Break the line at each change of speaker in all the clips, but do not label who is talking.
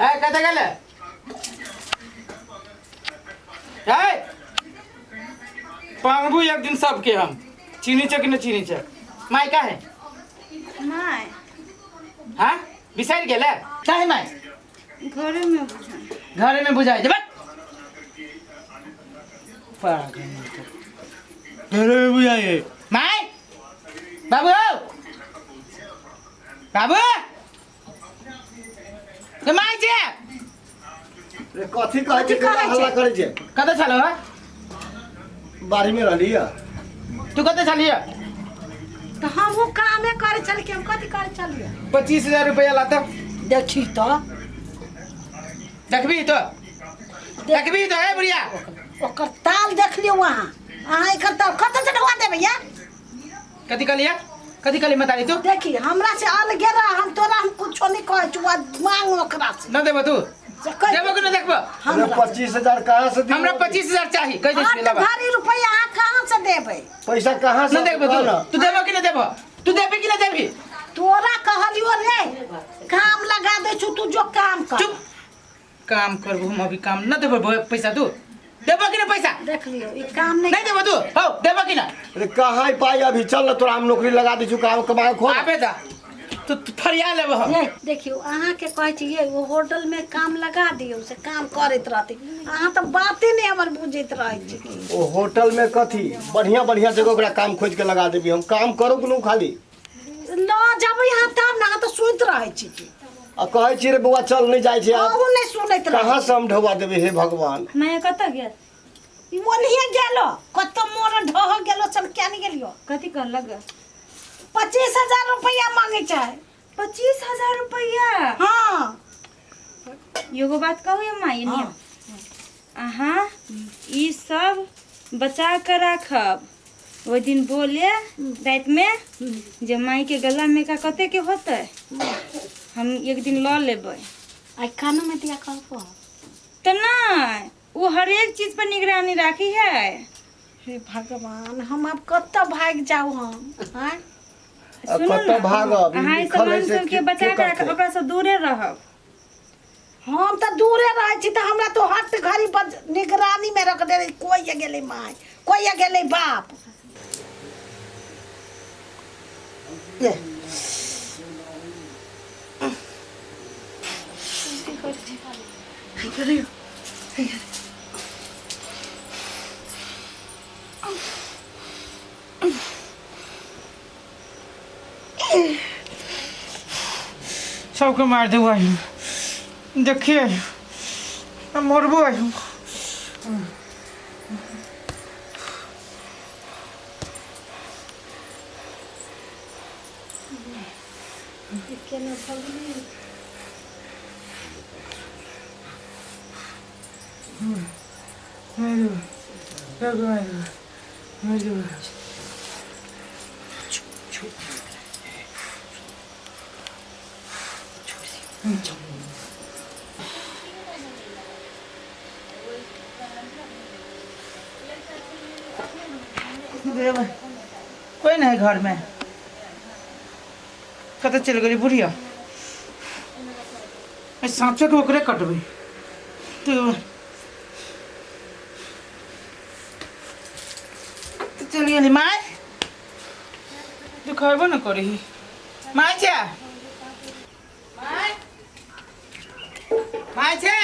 ए कतऽ गेलै? ए पांगबू एक दिन सबके हम। चीनी छै कि नहि चीनी छै? माय का है?
माय।
हाँ बिसरि गेलै? काहे माय?
घरे में बुझाइ।
घरे में बुझाइ जेबै। पागल। घरे में बुझाइ। माय बाबू बाबू गे माय जे
रे कथी कहै छै? केना हल्ला करै छै?
कतऽ छलौ हँ?
बाड़ी में रहली है।
तू कतऽ छलियै?
तऽ हमहूँ कामे करै छलियै कि हम कथी करै छलियै?
25,000 रुपया लाता।
देखी तऽ।
देखबी तो, देखबी तो। ए बुढ़िया,
ओकर ताल देख लियौ अहाँ। अहाँ एकर ताल कतऽ से ढुआ देबै या?
कथी कहलियै? कथी कहली मतारी तू?
देखी, हमरा से अलगे रह। हम तोरा हम कुछो नहीं कहै छी। मांग ओकरा से।
न देबो तू?
से कहि।
देबो कि न देखबो?
अरे
हमरा
25,000 कहाँ से
हमरा
दियौ?
25,000 चाही, कहि दै
आठ
छियै लाबा।
भारी रुपया अहाँ कहाँ से देबै?
पैसा कहाँ से
न देखबो तू?
ना?
तू देबो कि न देबो? तू देबी कि न देबी?
तोरा कहलियो रे, काम लगा दै छु, तू जो काम कर।
चुप, काम करबो हम अभी काम। न देबो पैसा तू? देबो कि न पैसा?
देख लियो, ई काम नहीं।
नहीं देबो तू? हो देबो कि न?
अरे कहाँ है पाई अभी? चल ना, तोरा हम नौकरी लगा दै छु, काम कमा खोल।
आबे दा तू, तू फरिया लेबो हम।
ये देखियो, अहाँ के कहै छी ये, वो होटल में काम लगा दियौ से काम करैत रहती। अहाँ तऽ बाते नहीं हमर बुझैत रहै छी।
ओ होटल में कथी बढ़िया बढ़िया जगह ओकरा काम खोज के लगा देबी हम। काम करो कोनो खाली।
ल जाबै अहाँ तब ने। अहाँ तऽ सुति रहै छी की?
आ कहै छी रे बौआ चल, नहीं जाइ छी आब।
अहूँ नहीं सुनैत रहै।
कहाँ से हम ढौआ देबै हे भगवान?
माय कतऽ गेल?
ई ओनहिए गेलो, कतौ मोर ढह गेलो। चल, क्या नहीं गेलियो?
कथी कहलक?
25,000 रुपया मांगे छै।
25,000 रुपया?
हाँ।
एगो बात कहू ये माय?
हाँ।
अहाँ ई सब बचा के राखब। ओहि दिन बोले राति में जे माई के गला में का कते के होतै, हम एक दिन लऽ लेबै।
आई कानो में दिया कहबो।
तऽ नहि, ओ हरेक चीज पर निगरानी राखी है।
हे भगवान, हम अब कतऽ भागि जाउ हम आँय?
आ
सुनू
कतऽ
ने,
भागब? ई
अहाँ ई
लिखल है
सामान
से
सबके
के
बचा के
करतै?
राखब, ओकरा से दूरे रहब।
हम तऽ दूरे रहै छी तऽ हमरा तो हट घड़ी निगरानी में रख दे। कोई गेलै माय, कोई गेलै बाप। ये।
सबके मार देबो आइ हम। देखिए, हम मरबो आइ हम।
केना भगली?
मारि देबो सबके, मारि देबो, मारि देबो। कोई नहीं घर में। कतऽ चलि गेली बुढ़िया? एहि साँचोके ओकरे कटबै। तू तऽ चलि गेली माय, तू खयबो ने करही। माय छै? माय, माय छै?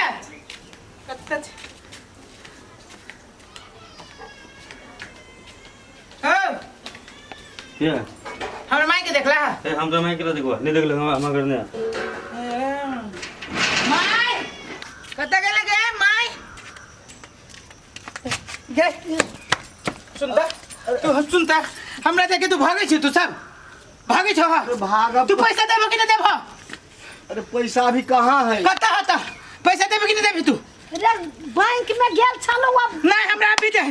कतऽ छै? हौ।
के?
हमर माय के देखला?
ए, हम तो मैं के देखबो नहीं, देखले हम हम करने।
माय कतऽ गेल गे माय? गे सुनता तू, सुनता, हमरा देखे तू भागै छी। तू सब भागै छौ?
अरे भागब?
तू पैसा देबो कि नहि देबो?
अरे पैसा अभी कहाँ है?
कतऽ हतऽ? पैसा देबो कि नहि देबी तू?
रे, बैंक में गेल छलहुँ अब।
नहीं, हमरा अभी दे।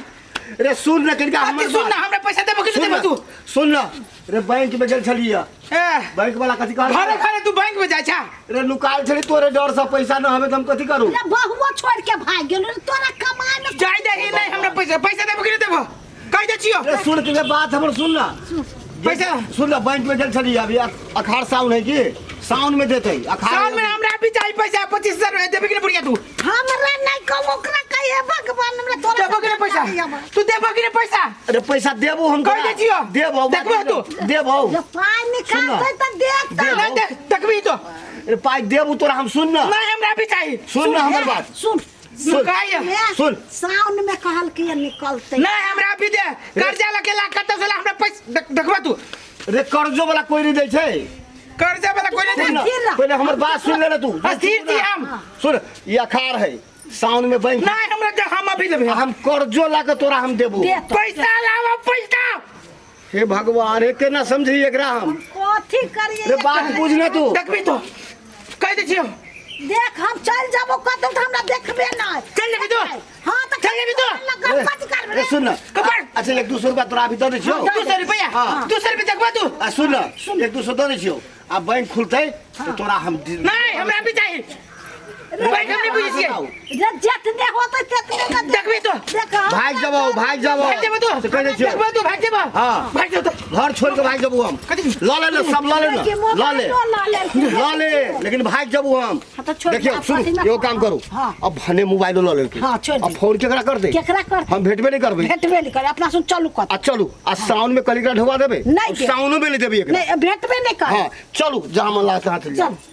रे सुन ना कनिका हमर
कथी सुन ना?
बात।
हमरा पैसा देबो कि नहि
सुन
देबो
ना,
तू?
सुन ना रे, बैंक में गेल छलियै।
ए।
बैंक वाला कथी कहल?
घरे घरे तू बैंक में जाइ छा?
रे नुकाल छली तोरे डर से, पैसा न हवे त हम कथी करू?
रे, बहुओ छोड़ के भाग गेल रे, तोरा कमाए में।
जाइ दही। नहीं, हमरा पैसा, पैसा देबो कि नहि देबो? कहि दै छियो।
रे सुन के बात हमर सुन ना।
पैसा
सुन ल, बैंक में गेल छली अभी अखाड़ साउन है की साउन में देते अखाड़
सावन में हमरा भी चाहिए पैसा 25,000 रुपया देबे कि नहीं बुढ़िया तू?
हमरा नहीं कहू, ओकरा कहिए भगवान हमरा तोरा
देबो कि नहीं पैसा? तू देबो कि नहीं पैसा?
अरे पैसा देबो हम
कहि दै छियौ।
देबो।
देखबो तू।
देबो।
जे पाइ निकाल
सुन ना।
दे तऽ देख तऽ।
देबो।
नहीं देख, देखबी तो।
अरे पाइ देबो तोरा हम, सुन ना।
नहीं, हमरा भी चाहिए।
सुन ना हमर बात।
सुन।
सुन।
कहिए।
सुन।
साउन में कहल कि निकलते।
नहीं, हमरा भी दे। कर्जा लगे ला कतौ से ला हमरा पैसा। देखबो तू।
रे कर्जो वाला कोई नहीं दै छै।
कर्जा वाला कोई नहीं
सुन
दे।
ना, पहिले हमर बात सुन ले ना तू।
अस्थिर छी हम।
सुन, ई अखाड़ है, साउन में बैंक।
नहीं, हमरा दे, हम अभी लेबे।
हम कर्जो ला के तोरा हम देबो।
दे तो।
पैसा लावा, पैसा।
हे भगवान, हे केना समझी एकरा हम?
कथी करिए?
रे बात बुझ ना तू।
देखबी तो, कहि दै छियौ।
देख, हम चल जाबो कतौ तऽ हमरा देखबे नहीं।
चल जेबी तू?
हाँ तऽ।
चल जेबी तू?
रे,
कथी करबे?
रे सुन ना।
कपार।
अच्छा, 1-2 सौ रुपया तोरा अभी दऽ दै छियौ।
200 रुपया?
हाँ।
200 रुपया देखबा तू?
आ सुन ना, 1-2 सौ दऽ दै छियौ, आ बैंक खुलतै तऽ तोरा हम
नहीं, हमरा भी चाहिए। बैंक हम नहीं बुझै छियै।
जे जतने होतै तेतने ने दे।
देखबी तो।
देख हम।
भाग जबौ, भाग जबौ।
भाग जेबो तू?
से कहि दै छियौ।
देखबा तू, भाग जेबो?
हाँ।
भाग जेबो तो।
घर छोड़ के भाग जबू हम।
कथी?
लऽ ले ने, सब लऽ ले
देखिए,
ने, लऽ ले।
मोबाइलो लऽ लेलखिन।
लऽ ले, लेकिन भाग जबू हम।
हाँ, तऽ छोड़
देखियौ
दे,
सुनू,
कथी ना।
एगो काम करू।
हाँ।
अब भने मोबाइलो लऽ लेलकै।
हाँ, छोड़
अब
दे।
फोन केकरा करतै?
केकरा करतै?
हम भेटबे नहि करबै।
भेटबे नहीं करे, अपना सुन, चलू कत।
आ चलू, आ साउन में कलिकरा ढोवा देबै।
नहि देब।
साउनो में नहि देबै एकरा।
नहीं, भेटबे नहीं करे।
हाँ, चलू, जहाँ मन लागत तहाँ चलि जाउ।
चल।